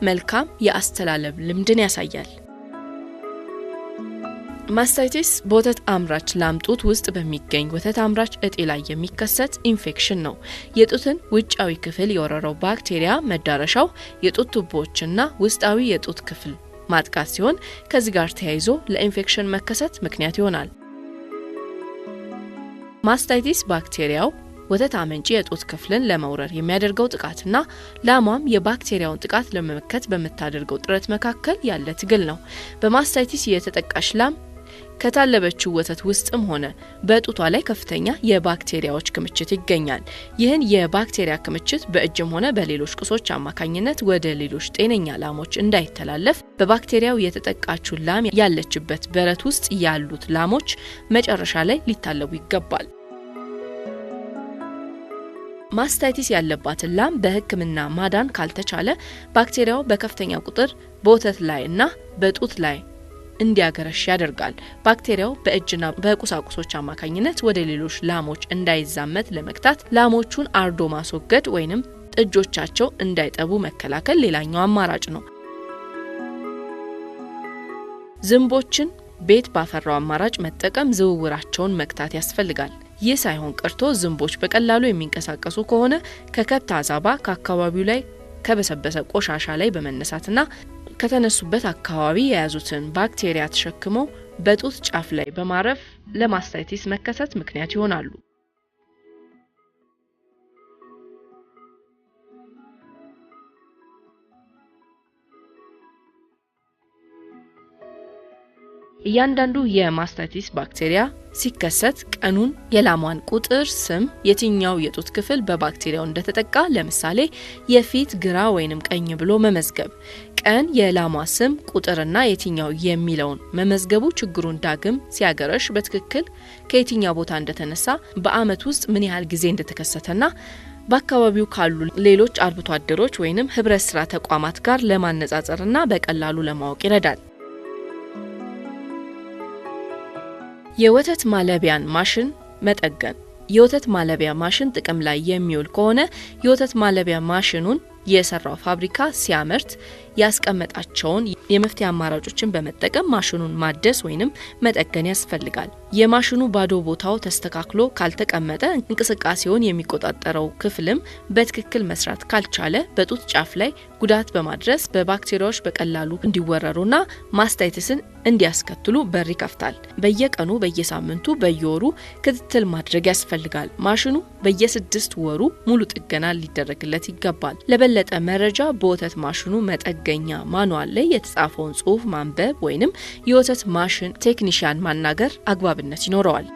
መልካም የአስተላለብ ልምድን ያሳያል። ማስታይቲስ በወተት አምራች ላም ጡት ውስጥ በሚገኝ ወተት አምራች እጢ ላይ የሚከሰት ኢንፌክሽን ነው። የጡትን ውጫዊ ክፍል የወረረው ባክቴሪያ መዳረሻው የጡት ቱቦዎችና ውስጣዊ የጡት ክፍል ማጥቃት ሲሆን፣ ከዚህ ጋር ተያይዞ ለኢንፌክሽን መከሰት ምክንያት ይሆናል። ማስታይቲስ ባክቴሪያው ወተት አመንጪ የጡት ክፍልን ለመውረር የሚያደርገው ጥቃትና ላሟም የባክቴሪያውን ጥቃት ለመመከት በምታደርገው ጥረት መካከል ያለ ትግል ነው። በማስታይቲስ የተጠቃች ላም ከታለበችው ወተት ውስጥም ሆነ በጡቷ ላይ ከፍተኛ የባክቴሪያዎች ክምችት ይገኛል። ይህን የባክቴሪያ ክምችት በእጅም ሆነ በሌሎች ቁሶች አማካኝነት ወደ ሌሎች ጤነኛ ላሞች እንዳይተላለፍ በባክቴሪያው የተጠቃችው ላም ያለችበት በረት ውስጥ ያሉት ላሞች መጨረሻ ላይ ሊታለቡ ይገባል። ማስታይቲስ ያለባትን ላም በሕክምና ማዳን ካልተቻለ ባክቴሪያው በከፍተኛ ቁጥር በወተት ላይ እና በጡት ላይ እንዲያገረሽ ያደርጋል። ባክቴሪያው በእጅና በቁሳቁሶች አማካኝነት ወደ ሌሎች ላሞች እንዳይዛመት ለመግታት ላሞቹን አርዶ ማስወገድ ወይንም ጥጆቻቸው እንዳይጠቡ መከላከል ሌላኛው አማራጭ ነው። ዝንቦችን ቤት ባፈራው አማራጭ መጠቀም ዝውውራቸውን መግታት ያስፈልጋል። ይህ ሳይሆን ቀርቶ ዝንቦች በቀላሉ የሚንቀሳቀሱ ከሆነ ከከብት አዛባ፣ ከአካባቢው ላይ ከበሰበሰ ቆሻሻ ላይ በመነሳትና ከተነሱበት አካባቢ የያዙትን ባክቴሪያ ተሸክመው በጡት ጫፍ ላይ በማረፍ ለማስታይቲስ መከሰት ምክንያት ይሆናሉ። እያንዳንዱ የማስታይቲስ ባክቴሪያ ሲከሰት ቀኑን፣ የላሟን ቁጥር፣ ስም፣ የትኛው የጡት ክፍል በባክቴሪያው እንደተጠቃ ለምሳሌ የፊት ግራ ወይንም ቀኝ ብሎ መመዝገብ፣ ቀን፣ የላሟ ስም፣ ቁጥርና የትኛው የሚለውን መመዝገቡ ችግሩን ዳግም ሲያገረሽ በትክክል ከየትኛው ቦታ እንደተነሳ፣ በዓመት ውስጥ ምን ያህል ጊዜ እንደተከሰተና በአካባቢው ካሉ ሌሎች አርብቶ አደሮች ወይንም ህብረት ስራ ተቋማት ጋር ለማነጻጸርና በቀላሉ ለማወቅ ይረዳል። የወተት ማለቢያን ማሽን መጠገን። የወተት ማለቢያ ማሽን ጥቅም ላይ የሚውል ከሆነ የወተት ማለቢያ ማሽኑን የሰራው ፋብሪካ ሲያመርት ያስቀመጣቸውን የመፍትሄ አማራጮችን በመጠቀም ማሽኑን ማደስ ወይንም መጠገን ያስፈልጋል። የማሽኑ ባዶ ቦታው ተስተካክሎ ካልተቀመጠ፣ እንቅስቃሴውን የሚቆጣጠረው ክፍልም በትክክል መስራት ካልቻለ በጡት ጫፍ ላይ ጉዳት በማድረስ በባክቴሪያዎች በቀላሉ እንዲወረሩና ማስታይትስን እንዲያስከትሉ በር ይከፍታል። በየቀኑ፣ በየሳምንቱ፣ በየወሩ ክትትል ማድረግ ያስፈልጋል። ማሽኑ በየ6 ወሩ ሙሉ ጥገና ሊደረግለት ይገባል። ለበለጠ መረጃ በወተት ማሽኑ መጠገኛ ማኑዋል ላይ የተጻፈውን ጽሑፍ ማንበብ ወይንም የወተት ማሽን ቴክኒሽያን ማናገር አግባብነት ይኖረዋል።